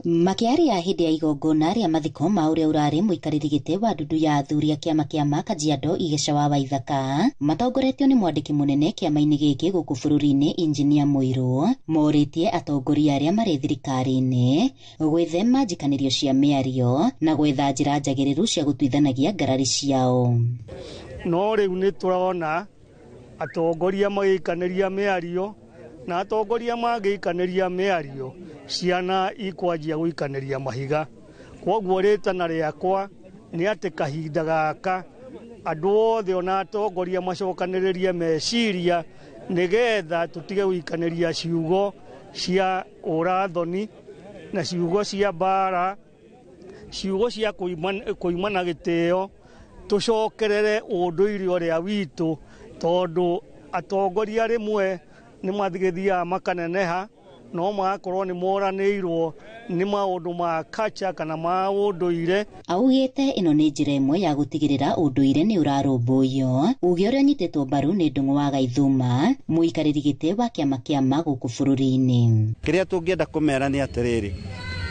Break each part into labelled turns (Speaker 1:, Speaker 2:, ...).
Speaker 1: Makĩaria hĩndĩ ya igongona rĩa mathiko ma ũrĩa ũrarĩ mũikarĩri gĩtĩ wa ndundu ya athuri a kĩama kĩa ma Kajiado Igeca wa Waithaka, matongoretio nĩ mwandĩki mũnene kĩama-inĩ gĩkĩ gũkũ bũrũri-inĩ Injinia Mũirũ, morĩtie atongoria arĩa marĩ thirikari-inĩ gwĩthema njikanĩrio cia mĩario na gwetha njĩra njagĩrĩru cia gũtuithanagia ngarari ciao.
Speaker 2: No rĩu nĩ tũrona atongoria magĩikanĩria mĩario, na atongoria mangĩikanĩria mĩario ciana ikwanjia gũikanĩria mahiga. Kwoguo rĩtana rĩakwa nĩ atĩ kahinda gaka andũ othe ona atongoria macokanĩrĩrie meciria nĩgetha tũtige gũikanĩria ciugo cia ũrathoni na ciugo cia mbara, ciugo cia kũimana gĩtĩo, tũcokerere ũndũire ũrĩa witũ, tondũ atongoria rĩmwe nĩ mathigĩthiaga makaneneha no magakorwo nĩ moranĩirwo nĩ maũndũ ma culture kana ma ũndũire.
Speaker 1: Augĩte ĩno nĩ njĩra ĩmwe ya gũtigĩrĩra ũndũire nĩ ũrarũmbũiyo, uge ũrĩa ũnyitĩtwo mbaru nĩ Ndung'u wa Gaithuma, mũikarĩri gĩtĩ wa kĩama kĩa ma gũkũ bũrũri-inĩ.
Speaker 3: Kĩrĩa tũngĩenda kũmera nĩ atĩrĩrĩ,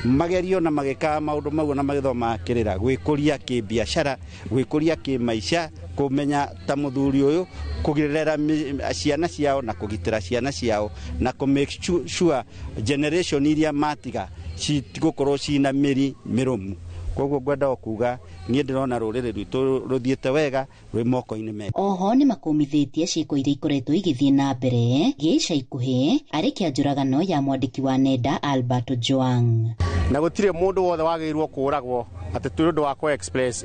Speaker 3: magerio na magĩkaga maũndũ mau na magĩthomaga kĩrĩra, gwĩkũria kĩbiacara, gwĩkũria kĩmaica, kũmenya ta mũthuri ũyũ, kũgirĩrĩra ciana ciao na kũgitĩra ciana ciao na kũ make sure generation iria matiga citigũkorwo cina mĩri mĩrũmu. Koguo ngwenda o kuga niĩ ndĩrona rũrĩrĩ rwitũ rũthiĩte wega rwĩ moko-inĩ mega.
Speaker 1: Oho nĩ makũmithĩtie ciĩko iria ikoretwo igĩthiĩ na mbere gĩa ica ikuhĩ arĩ kĩa njũragano ya mwandĩki wa nenda Albert Ojwang.
Speaker 4: Na gũtirĩ mũndũ wothe wagĩrĩirwo kũragwo atĩ tĩ ũndũ wa kũ express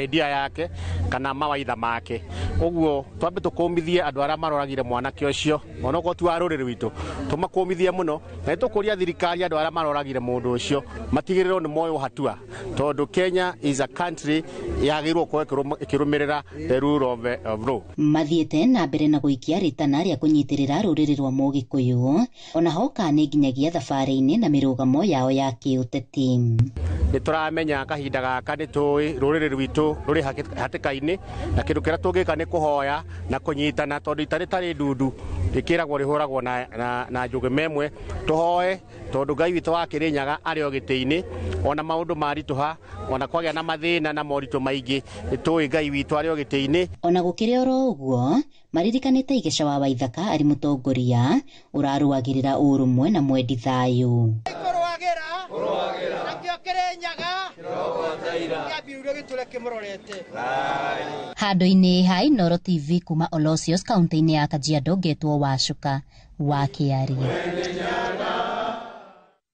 Speaker 4: idea yake kana mawaitha make. Ũguo twambe tũkũmithie andũ arĩa maroragire mwanake ũcio, onokorwo ti wa rũrĩrĩ rwitũ, tũmakũmithie mũno, na nĩ tũkũria thirikari andũ arĩa maroragire mũndũ ũcio matigĩrĩrwo nĩ moywo hatua, tondũ Kenya is a country yagĩrĩirwo gũkorwo ĩkĩrũmĩrĩra the rule of law.
Speaker 1: Mathiĩte na mbere na gũikia rĩtana rĩa kũnyitĩrĩra rũrĩrĩ rwa Mũgĩkũyũ ona hoka nĩ nginyagia thabarĩ-inĩ na mĩrũgamo yao ya kĩũteti.
Speaker 4: Nĩ tũramenya kahinda gaka nĩ tũĩ rũrĩrĩ rwitũ rũrĩ hatĩka-inĩ, na kĩndũ kĩrĩa tũngĩka nĩ kũhoya na kũnyitana, tondũ ita rĩtarĩ ndundu rĩkĩragwo rĩhũragwo na njũgĩma ĩmwe. Tũhoe tondũ Ngai witũ wa Kĩrĩnyaga arĩ o gĩtĩ-inĩ, ona maũndũ maritũha, ona kwagĩa na mathĩna na moritũ maingĩ, nĩ tũĩ Ngai witũ arĩ o gĩtĩ-inĩ.
Speaker 1: Ona gũkĩrĩ oro ũguo, maririkanĩte Igeca wa Waithaka arĩ mũtongoria ũrarũagĩrĩra ũrũmwe na mwendi thayũ. Handũ-inĩ ha Inooro TV kuma Olosios kaunti-inĩ ya Kajiado, ngetwo Wacuka wa Kĩarie.